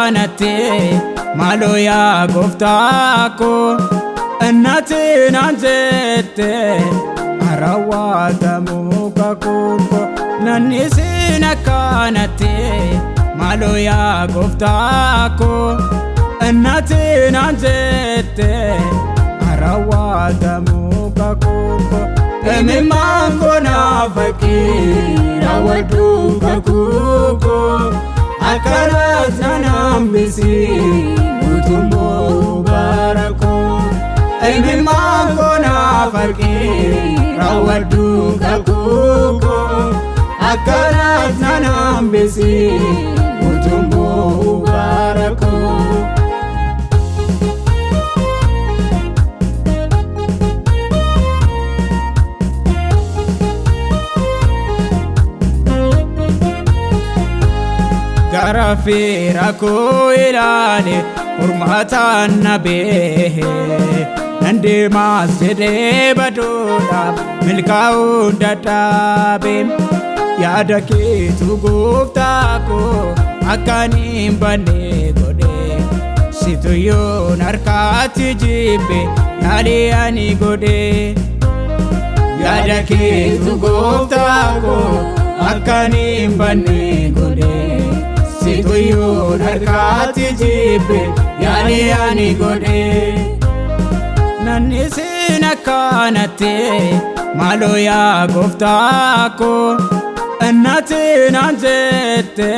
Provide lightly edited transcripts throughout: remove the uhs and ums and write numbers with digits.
akkanatti maaloo yaa gooftaa koo innati naan jette raawwatamuu kakuun koo nannisin akkanatti maaloo yaa gooftaa koo innati naan jette raawwatamuu kakuun koo imimmaan koo naaf fakkii raawwadhu kakuu koo akkanas nan hambisi utumboo bara koo imimmaan koo naaf fakkii raawwadhu kakuu koo akkanas nan hambisi utumboo bara koo. Gara fira koo ilaale furmaataan na beehe nan deemaas jedhee baduudhaaf milkaa'uun dadhabe yaada keetu gooftaa koo akkan hin banne godhe situyyuun harkaatti jibbe yaalii ani godhe yaada keetu gooftaa koo akkan hin banne godhe situyyuun harkaatti jibbe yaalii ani godhe nannisin akkanatti maaloo yaa gooftaa koo innati naan jette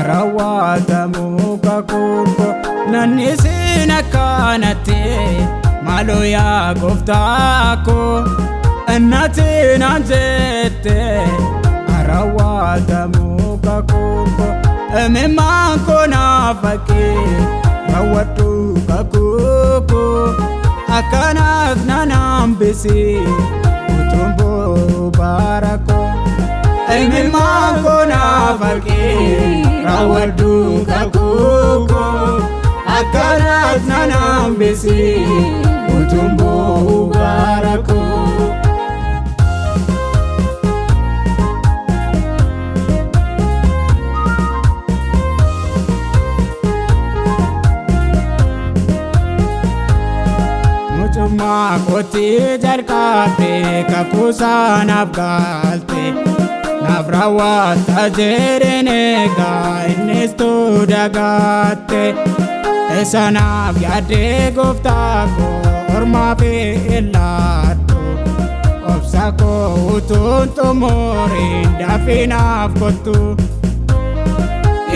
raawwatamuu kakuun koo nannisin akkanatti maaloo yaa gooftaa koo innati naan jette raawwatamuu kakuun koo imimmaan koo naaf fakkii raawwadhu kakuu koo akkanaas nan hambisi utumboo bara koo imimmaan koo naaf fakkii raawwadhu kakuu koo akkanaas nan hambisi utumboo bara koo. Mucummaa kootti jalqabde kakuu saanaaf galte naaf raawwatta jedheen eegaa innis tuu dagatte isa naaf yaaddee gooftaa koo ormaaf ilaaltu obsa koo utuun xumuriin dafii naaf kottu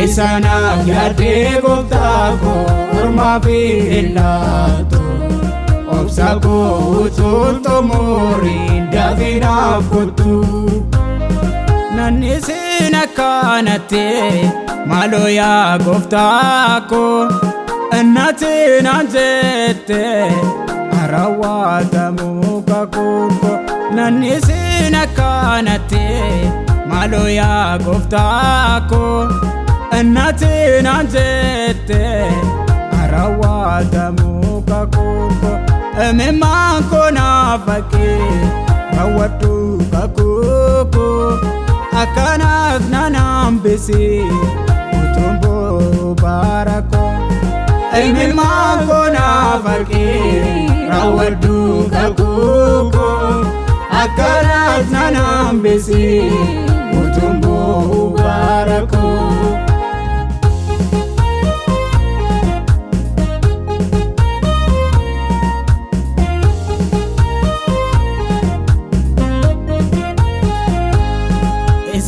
isa naaf yaaddee gooftaa koo ormaaf ilaaltu obsa koo utuun xumuriin dafii naaf kottu. Nannisin akkanatti maaloo yaa gooftaa koo innati naan jette raawwatamuu kakuun koo nannisin akkanatti maaloo yaa gooftaa koo innati naan jette raawwatamuu kakuun koo imimmaan koo naaf fakkii raawwadhu kakuu koo akkanaas nan hambisi utumboo bara koo imimmaan koo naaf fakkii raawwadhu kakuu koo akkanaas nan hambisi utumboo bara koo.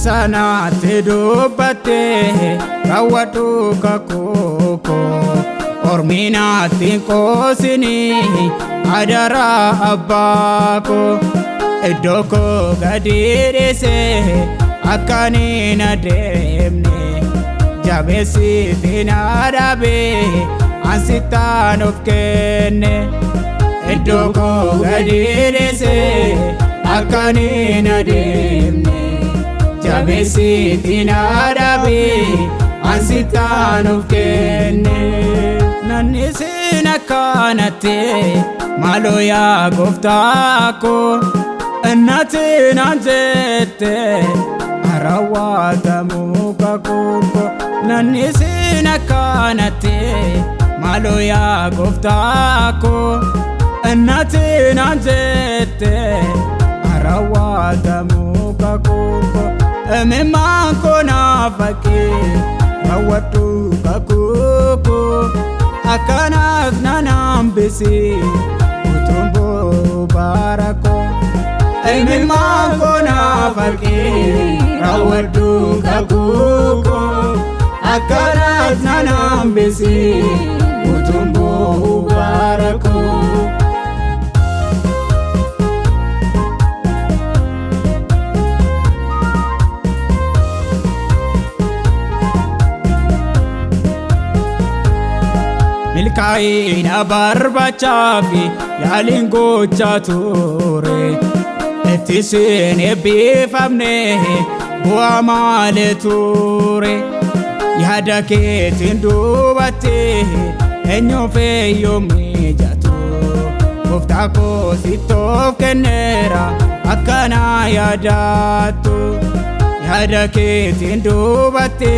Sanaatti dubbatte raawwadhu kakuu koo ormi naatti hin qoosini adaraa abbaa koo iddoo koo gadi dhiise akkan hin adeemne jabeessitti na dhaabe ansittaan of kenne iddoo koo gadi dhiise akkan hin adeemne jabeessitti na dhaabe ansittaan of kenne nannisin akkanatti maaloo yaa gooftaa koo innati naan jette raawwatamuu kakuun koo nannisin Nannisin akkanatti maaloo yaa gooftaa koo, innati naan jette raawwatamuu kakuu koo. Imimmaan koo naaf haqi, raawwadhu kakuu koo, akkanaas nan hambisi utuun boo'u bara koo. Imimmaan koo naaf haqi, raawwadhu kakuu koo, akkanaas nan hambisi utuun boo'u bara koo. Milkaa'ina barbaachaaf yaaliin gochaa ture. Ittisiin eebbifamne bu'aa malee ture. Yaada keetiin duubatti eenyuuf eeyyuu mijatu. Gooftaa koo sittoof kenneera akkana yaadattu. Yaada keetiin duubatti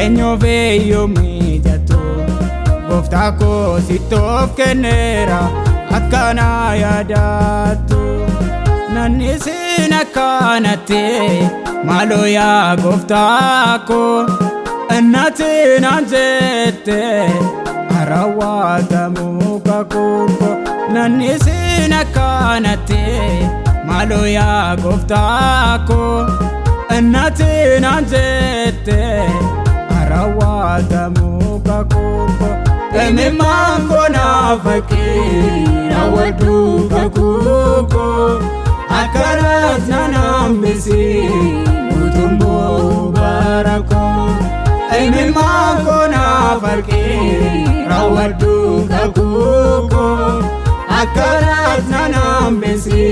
eenyuuf eeyyuu mijatu. Gooftaa koo sittoof kenneera akkana yaadattu. Nannisin akkanatti maaloo yaa gooftaa koo, innati naan jette raawwatamuu kakuu koo. Nannisin akkanatti maaloo yaa gooftaa koo, innati naan jette raawwatamuu kakuu koo. Imimmaan koo naaf haqi, raawwadhu kakuu koo, akkanaas nan hambisi utuun boo'u bara koo. Imimmaan koo naaf haqi, raawwadhu kakuu koo, akkanaas nan hambisi.